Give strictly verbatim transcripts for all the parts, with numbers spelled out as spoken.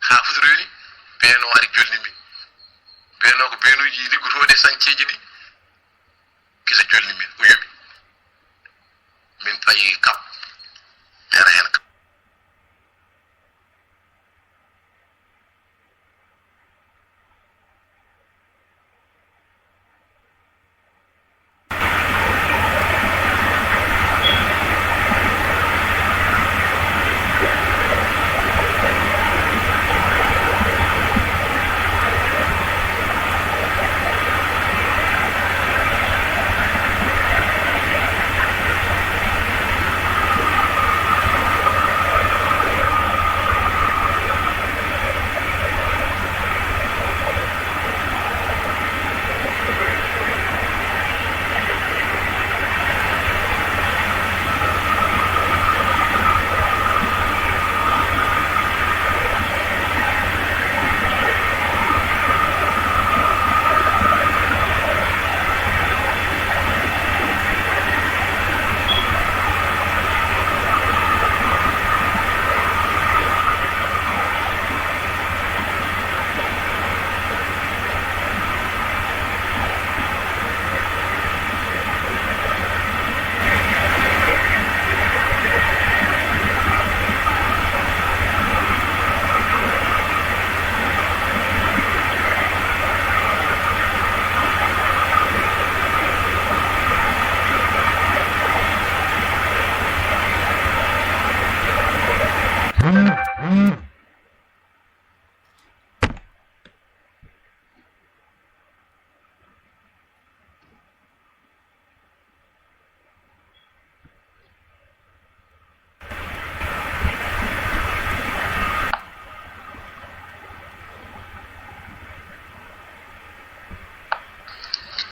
Haa futuro yoni, beenoo ari jolni min. Beenoo ko beenuuji liggotooɗi e sañceeji ɗi, kisa jolni min, o yoɓi. Min payi kam, mi ara heen kam.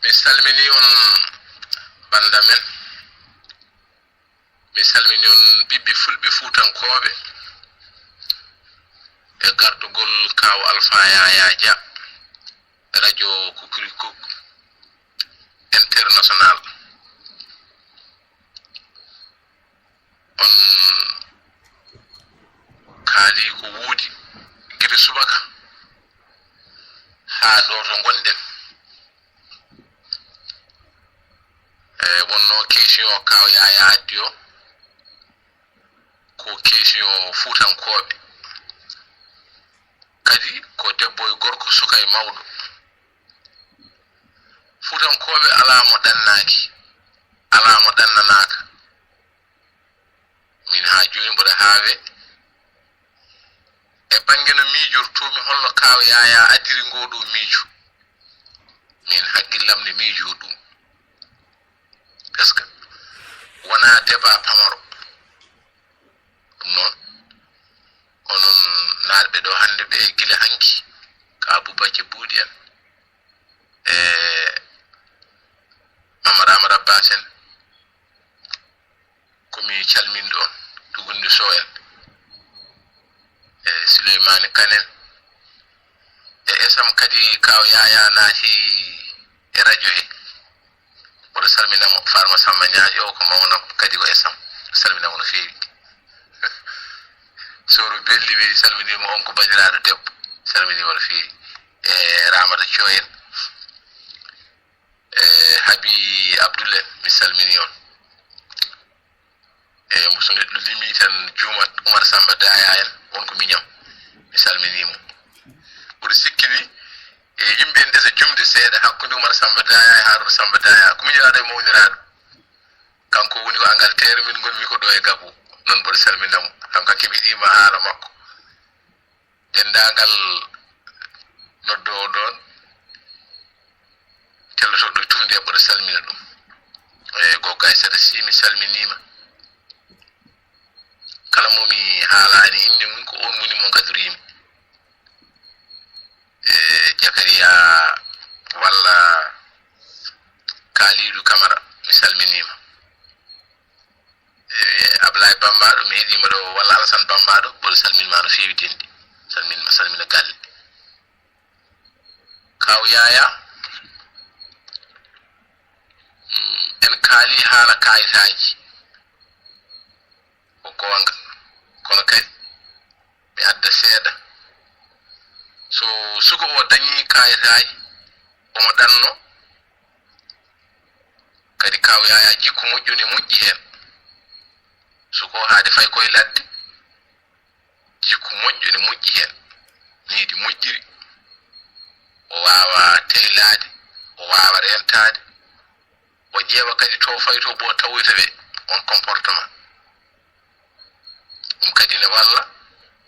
Mi salmini on, bannda men. Mi salmini on, ɓiɓɓe fulɓe fuutankooɓe, e gartugol Kaaw Alfaa Yaayaa Jah, radio Kukurikuk International. On kaali ko woodi gila subaka haa ɗo to ngonɗen. E wonno question o Kaaw Yaayaa addi o, ko question fuutankooɓe. Kadi ko debbo e gorko, suka e mawɗo. Fuutankooɓe alaa mo ɗannaaki, alaa mo ɗannanaaka. Min haa jooni mboɗo haawe e bannge no miijortoomi, holno Kaaw Yaayaa addiri ngoo ɗoo miijo. Min hakkillam ne miijoo ɗum. Parce que wonaa débat pamaro. Ɗum noon, onon naatɓe ɗo hannde ɓe gila hanki, ka Abubace Buuɗi en, e Amar Amar Abbas en, ko mi calminɗo on, Tugunde Sow en, e Suleymaani Kan en, e esam kadi, Kaaw Yaayaa naati e radio he. Mboɗo salmina mo, Farma Samba Ñaajo, o ko mawnam, kadi ko esam. Salmina mo no feewi. Sowru Belli, mi salminiima, on ko banndiraaɗo debbo. Salminiima no feewi. E Ramata Thiaw en, e Habi Abdoul en, mi salminii on. E mo so neɗɗo limii tan juumat. Umar Samba Daya en, on ko miñam. Mi salminii mo. Mboɗo sikki ni, e yimɓe en ndesa jumde seeɗa hakkunde Umar Samba Daya e Haruna Samba Daya. Ko miñiraaɗo e mawniraaɗo. Kanko woni ko Angleterre, min ngonmi ko ɗo e Gabon. Noon mboɗo salmina mo. Kanko keɓiɗiima haala makko. Denndaangal noddoowo ɗoon, tellotooɗo e tuunde, mboɗo salmina ɗum. E Goggo Aysata Sy, mi salminiima. Kala mo mi haalaani innde mum, ko oon woni mo ngadoriimi. E Jakariya walla Kaaliidu Kamara, mi salminiima. E Ablaye Bambaɗo, mi heɗiima ɗo, walla Alassane Bambaɗo, mboɗo salminiima no feewi denndi. Salmin-, salmina galle. Kaaw Yaya, mm, en kaali haala kaayitaaji. Ko goonga. Kono kadi, mi adda seeɗa. So suka o dañii kaayitaaji, omo ɗanno. Kadi kaw Yaya jikku moƴƴo ne moƴƴi heen. Suka o haade fay koye ladde, jikku moƴƴo ne moƴƴi heen. Needi moƴƴiri. O waawa teylaade, o waawa reentaade. O ƴeewa kadi to fayi to bo tawoyta ɓe on comportement. Ɗum kadi ne walla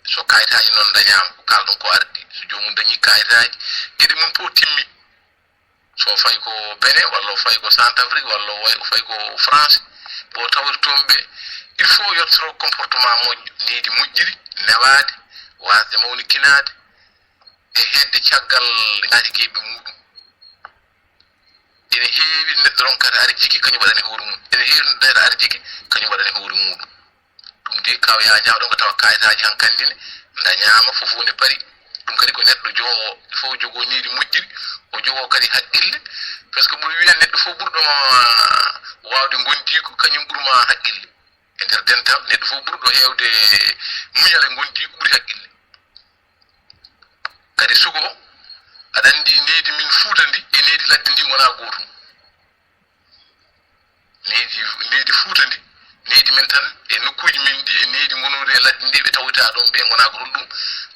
so kayitaaji noon dañaama, ko kaalɗon ko ardi. So joomum dañii kayitaaji, geɗe mum fof timmi. So fayi ko Benin, walla o fayi ko Centrafrique, walla o way-, o fayi ko France, bo tawata toon ɓe, il faut yottoto comportement moƴƴo, needi moƴƴiri, newaade, waasde mawnikinaade, e hedde caggal ngaari geeɓe muɗum. Ene heewi neɗɗo ronkata arijiki, kañum waɗani hoore mum. Ene heewi neɗɗo dañata arijiki, kañum waɗani hoore muɗum. Ɗum de kaw Yaya Diaw ɗon ko tawa kayitaaji hankandi ne dañaama, fof ne pari. Ɗum kadi ko neɗɗo jogo, il faut jogo needi moƴƴiri, o jogo kadi haqqille. Par ce que mboɗo wiya neɗɗo fof ɓurɗo ma waawde ngondiigu, kañum ɓurma haqqille. E nder dental, neɗɗo fof ɓurɗo heewde muñal e ngondiigu ɓuri haqqille. Kadi sugo, aɗa anndi needi min Fuuta ndi e needi ladde ndi ngonaa gootum. Needi, needi Fuuta ndi, needi men tan, e nokkuuji men ɗi, e needi ngonooɗi e ladde ndi, ɓe tawoyta ɗoon, ɓe ngonaa ko ɗum.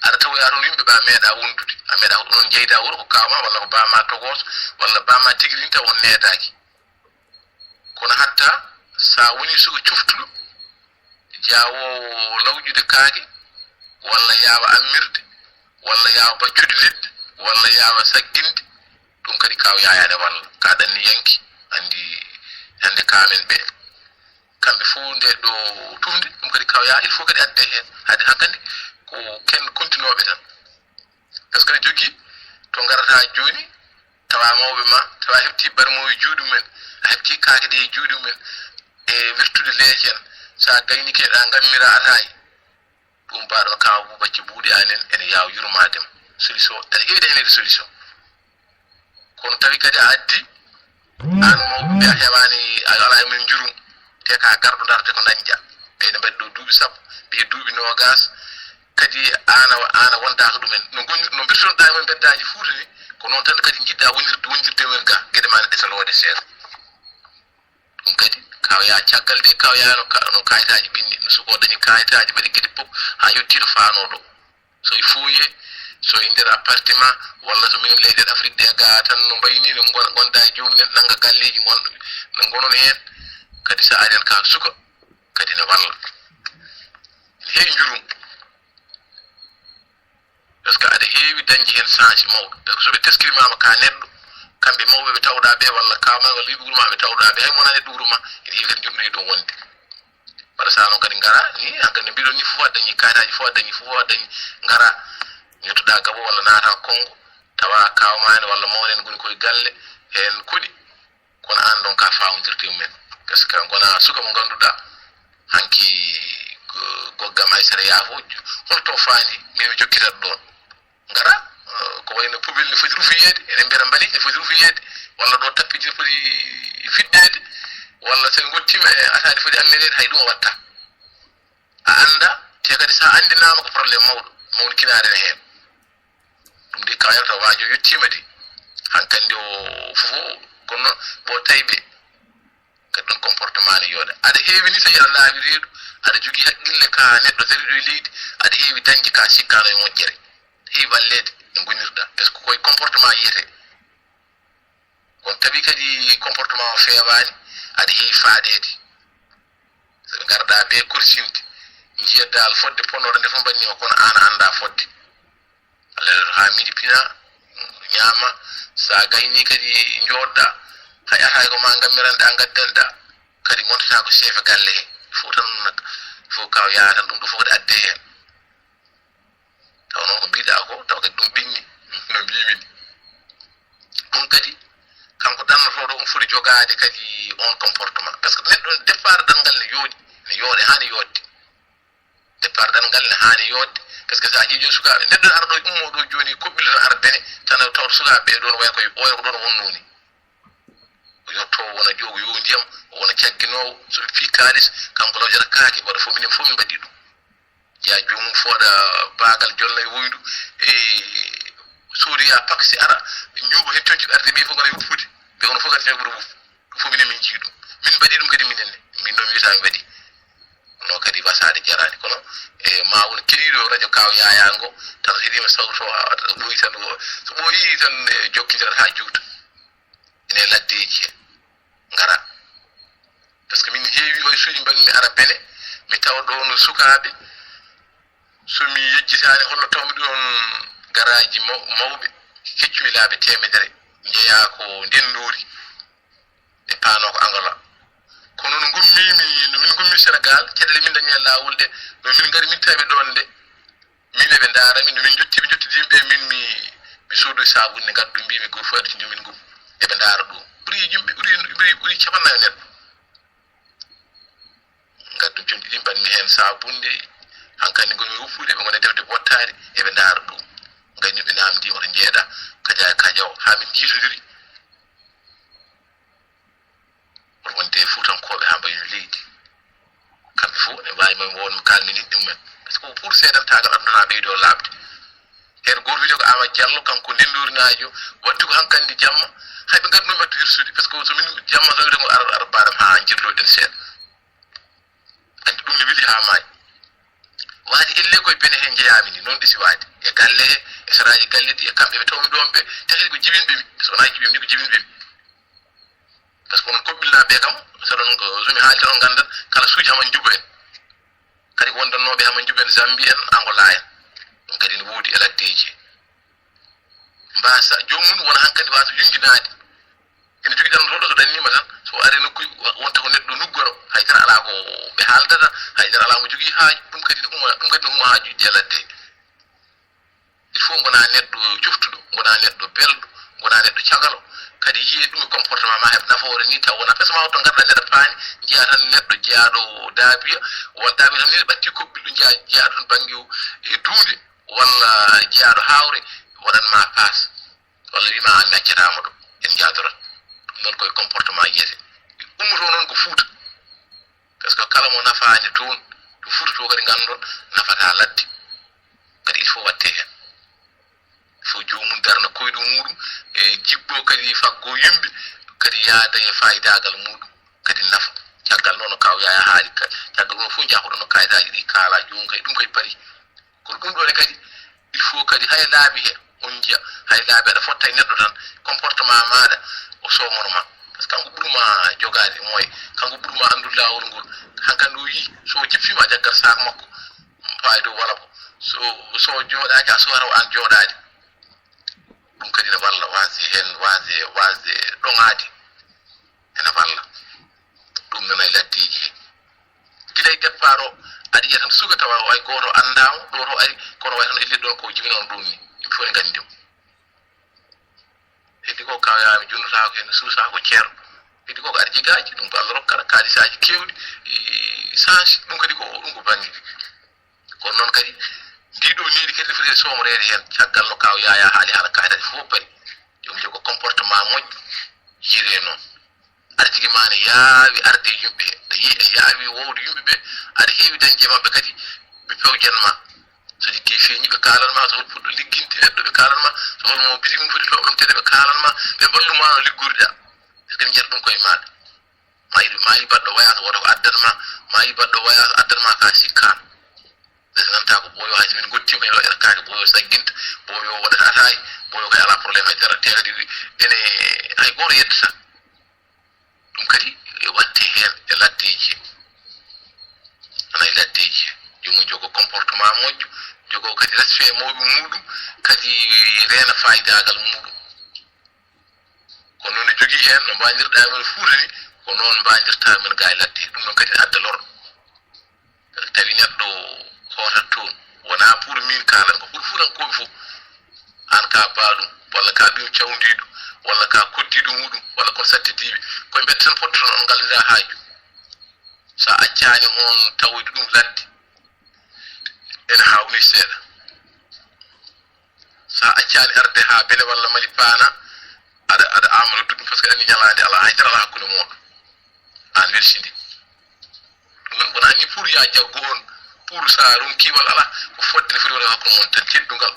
Aɗa tawoya toon yimɓe ɓa meeɗa wondude, a meeɗa ko ɗoon jeyda wuro, ko kaama, walla ko bama togos, walla bama tigirinta, on needaaki. Kono hatta, so a woni suka coftuɗo, jaawoowo lawƴude kaake, walla yaawa ammirde, walla yaawa baccude leɗɗe, walla yaawa sagginde, ɗum kadi kaw Yaya ne walla. Ka ɗanni yanki, anndi hannde ka men ɓe. Kamɓe fof nde ɗo tufnde, ɗum kadi kaw Yaya, il faut kadi adde heen. Haade hankandi ko ken kontinooɓe tan. Par ce que aɗa jogii to ngarata jooni, tawa mawɓe ma, tawa heɓti barmo e juuɗe mumen, a heɓti kaake ɗe e juuɗe mumen, e wertude leece en. So a gaynike ɗa ngammira a taay. Ɗum mbaɗon kaw Bubacce buuɗi anen, ene yaaw yurmaade ma. Solution, aɗa heewi dañande solution. Kono tawi kadi a addi, aan mawɓe ɓe a heɓaani, a alaa e men njurum, te ka garɗo darde ko dañƴa. Ɓe ene mbaɗi ɗo duuɓi sappo, ɓe duuɓi noogas, kadi aan a, aan a wondaaka ɗumen. No ngoni-, no mbirtonoɗaa e men mbeddaaji Fuuta ni, ko noon tan kadi njiɗɗa wonirde, wondirde men ga, geɗe ma ne ɗe salooɗe seeɗa. Ɗum kadi, kaw Yaya caggal de, kaw Yaya no ka-, no kayitaaji ɓenni, no suka o dañi kayitaaji, mbaɗi geɗe fof, haa yettii to faanoo ɗo. So e foyer, so e nder appartement, walla so minen leyɗe Afrique ɗe ga tan no mbayni, no ngon-, ngonda e joomum en, nannga galleeji, ngon-, no ngonon heen. Kadi so ari en ka suka, kadi ne walla. Ene heewi njurum. Par ce que aɗa heewi dañde heen sens mawɗo. Par ce que so ɓe teskirmaama ka neɗɗo, kamɓe mawɓe ɓe tawɗa ɓe, walla kawma, walla yiɓugol ma ɓe tawɗa ɓe, hay wona neɗɗo wuro ma, ene heewi kadi joɗɗoyi ɗo wonde. Mbaɗa sa noon kadi ngara, ni, hankadi no mbiɗon ni, fof a dañi kayitaaji, fof a dañi, fof a dañi, ngara, ñottoɗa gabo walla naata Kongo, tawa kawma en walla mawne en ngoni koye galle, heen koɗi. Kono aan ɗon ka faawndirde mumen. Par ce que ngona suka mo ngannduɗaa, hanki go-, goggam Aysata yaafo, holto faandi, min mi jokkitat ɗoon. Ngara, eh, ko wayno poubelle ne foti rufiyeede, eɗen mbiyata mbalit ne foti rufiyeede, walla ɗo tappi ne foti fiɗɗeede, walla so en ngottiima e ataade foti ammineede, hay ɗum o watta. A annda, te kadi so a anndinaama ko problème mawɗo, mawnikinaare ne heen. Ɗum de kayal taw waajo yettiima de. Hankandi o fof kono ɓo tawi ɓe. Kadi ɗum comportement ne yooɗa. Aɗa heewi ni tawi aɗa laawi reedu, aɗa jogii haqqille ka neɗɗo dariɗo e leydi, aɗa heewi dañde ka sikkaano e moƴƴere. Heewi walleede e ngonirɗa. Par ce que koye comportement yiyetee. Kono tawi kadi comportement o feewaani, aɗa heewi faaɗeede. So ɓe ngarda ɓe korsinde, njiya dal fodde ponnoɗo nde fof mbanni o, kono aan a annda fodde. Alaa haa miɗi pina, ñaama, so a gayni kadi njooɗɗa, hay ata ko ma ngammiranɗa, ngaddanɗa, kadi ngontata ko chef galle he. Fof tan nak, fof kaw yaha tan, ɗum ɗo fof kadi adde heen. Taw noon ko mbiɗa ko, taw kadi ɗum ɓinni, no mbimi ni. Ɗum kadi, kanko ɗannotoɗo, omo foti jogaade kadi on comportement. Par ce que neɗɗo départ ɗanngal ne yooɗi, ne yooɗe, haani yooɗde. Départ ɗanngal ne haani yooɗde. Par ce que so a ƴeewi sukaaɓe, neɗɗo ara ɗo, ummo ɗo jooni, koɓɓila tan ara Benin, tan tawta sukaaɓe ɓe ɗoon waya koye, waya ko ɗoon wonno ni. O yotto wona ƴoogo yo ndiyam, o wona cagginoowo, so ɓe pii kaalis, kanko lawƴata kaake, waɗa fof minen fof min mbaɗi ɗum. Jeyaa joomum fooɗa baagal jolna e woyndu, e Soodoya paksi ara, ɓe ñuuɓa hettonji ɓe arde ɓe fof ngara woppude. Ɓe kono fof kadi ɓe ɓura woppu. Ɗum fof minen min njii ɗum. Min mbaɗi ɗum kadi minen ne. Min ɗo mi wiyata mi waɗi. No kadi wasaade jaraani. Kono e ma won keɗiiɗo radio Kaaw Yaayaa ngo, tan so heɗiima sawto, a, a, ɓooyi tan o, so ɓooyi tan e jokkindirat haa juuta. Ene laddeeji he ngara. Par ce que min heewi oy suuji mbaɗmi ara Bene, mi tawa ɗo no sukaaɓe. So mi yejjitaani hollo tawmi ɗon garaaji maw-, mawɓe, keccumi laabi teemedere, njeyaa ko ndenndoori, ɓe paanoo ko Angola. Kono no ngummimi, no min ngummi Senegaal, caɗeele min dañi e laawol ɗe, no min ngari min tawi ɗon nde, min eɓe ndaara min, no min njotti, ɓe njottidi yimɓe, min mi, mi soodoy saabunde ngaddu, mbimi goo fof aɗa tindi min ngum. Eɓe ndaara ɗum. Ɓuri yimɓe, ɓuri, ɓuri, ɓuri capanɗe nayo neɗɗo. Ngaddu jom ɗiɗi mbaɗmi heen saabunde, hankadi ngonmi woppude, ɓe ngoni e defde bottaari, eɓe ndaara ɗum. Ngayni ɓe naamndi, oto njeeɗa, kaja e kaja o, haa min njiitondiri. Oto wonde e Fuutankooɓe haa mbayi no leydi. Kamɓe fof ne mbaawi ma won kaalmi ɗum men. Par ce que pour seedantaagal aduna haa ɓeydo laaɓde. Heen gooto wiyetee ko Aamadu Jallo, kanko ndenndorinaajo, waɗti ko hankadi jamma, hay ɓe ngadduno mi waɗtu hirsude, par ce que so min jamma so wiyetee ko ar-, ar-, mbaɗam haa njirloɗen seeɗa. Anndi ɗum ne weli haa maayi. Waadi elle koye Bene heen njeyaami ni, noon ɗi si waadi. E galle he, e saraaji galle ɗi, e kamɓe ɓe tawmi ɗoon ɓe, tati ko jibinɓe mi, so wonaa jibinɓe mi, ko jibinɓe mi. Par ce que onon koɓɓilnaaɓe ɓe kam, so ɗon ko, so mi haali tan on nganndat, kala suuji haman njubo en. Kadi ko wondannooɓe haman njubo en Zambie en, Angola en. Ɗum kadi ne woodi e laddeeji he. Mbaasa, joomum wona hankadi waasa yunginaade. Ene jogii ɗan ɗo, so ɗanniima tan, so ari nokku, wonta ko neɗɗo nuggoro, hay dara alaa ko ɓe haaldata, hay dara alaa mo jogii haaju, ɗum kadi ne huma, ɗum kadi ne huma haajuuji e ladde. Il faut ngona neɗɗo coftuɗo, ngona neɗɗo belɗo, ngona neɗɗo cagalo. Kadi yiyee ɗum e comportement ma heɓa nafoore ni taw wona. Parce que ma wotto ngarɗa neɗɗo paani, njiya tan neɗɗo jeyaaɗo daabiya, won daabiya tan ni ɓatti koɓɓilɗo njiya, jeyaaɗo tan bannge o e duunde, walla jeyaaɗo haawre, waɗan ma paas. Walla wima an mi accataama ɗo, en njaadorat. Ɗum noon koye comportement yiyete. Ummoto noon ko Fuuta. Par ce que kala mo nafaani toon, to Fuuta to kadi nganndon nafata ladde. Kadi il faut watte heen. Il faut joomum darna koyɗum muɗum, e jiggo kadi faggo yimɓe, kadi yaada e faayidaagal muɗum, kadi nafa. Caggal noon no Kaaw Yaya haali ka, caggal ɗum fof njahoɗo no kaayitaaji ɗi kaala, joomum kadi ɗum kadi parii. Kono ɗum ɗo ne kadi, il faut kadi hay laabi he, on njiya, hay laabi aɗa fotta e neɗɗo tan, comportement maaɗa, o soomoro ma. Par ce que kanko ɓurma jogaade moye, kanko ɓurma anndude laawol ngol. Hankadi o yii, so o jippiima, a jaggat saak makko, faayi dow wala ko. So, so o jooɗaaki, a suwata o aan jooɗaade. Ɗum kadi ne walla waasde heen, waasde, waasde ɗoŋaade. Ene walla. Ɗum noon e laddeeji he. Gila e départ o, aɗa yiya tan suka tawa o hay gooto anndaama, ɗo to ari, kono way tan elli ɗon ko jibinoon ɗum ni. Yimɓe fof ne nganndi mo. Heddi ko kaw yaami junnataako heen, suusaako ceerno. Heddi ko ko ari jigaaji, ɗum ko Allah rokkata, kaalisaaji keewɗi, i, change, ɗum kadi ko, ɗum ko bannge. Kono noon kadi, ndii ɗoo needi kadi ne foti e soomreede heen, caggal no kaaw Yaayaa haali haala kaayitaaji fof bari. Yo mi jogo comportement moƴƴo, jiree noon. Aɗa jogii maa ne yaawi arde e yimɓe, a yii a yaawi wowde yimɓe ɓe, aɗa heewi dañde e maɓɓe kadi, ɓe pewjan ma. So liggey feeñi, ɓe kaalan ma, so hol puɗɗo ligginde neɗɗo, ɓe kaalan ma, so hol mo bisiki mum foti loɓlomteede, ɓe kaalan ma, ɓe mballu ma no liggoriɗaa. Ɓe njiyata ɗum koye maaɗa. Ma yi, ma yi baɗɗo wayaas, woto ko addan ma, ma yi baɗɗo wayaas addan ma ka sikkaano. Ɓe so nanta ko ɓooyo, hay so min ngotti, ko waɗata kaake ɓooyo sagginta, ɓooyo waɗata ataay, ɓooyo kay alaa problème hay dara. Te kadi ene hay gooto yeddata. Ɗum kadi e waɗte heen e laddeeji he. Ana e laddeeji he. Joomum jogo comportement moƴƴo, jogo kadi respect mawɓe muuɗum, kadi reena faayidaagal muuɗum. Kono noon ne jogii heen no mbaajirɗaa men Fuuta ni, ko noon mbaajirtaa men gaa e ladde. Ɗum noon kadi ne adda lor. Tawi neɗɗo hootat toon, wonaa pour min kaalan ko pour Fuutankooɓe fof. Aan ka baaɗum, walla ka ɓiyum cawndiiɗo, walla ka koddiiɗo muuɗum, walla kon sattidiiɓe. Koye mbette tan pottoton on ngallira haaju. So a accaani on tawoyde ɗum ladde, ene haawnii seeɗa. So a accaani arde haa Bene walla Mali paana, aɗa, aɗa aama noddude ɗum, par ce que aɗa anndi ñalaande alaa, hay dara alaa hakkunde mooɗon. Aan welsinii. Ɗum noon wonaa ni pour ya jaggu on, pour so a ronkii walla alaa, ko fodde nde foti wonde hakkunde mon tan, teddungal.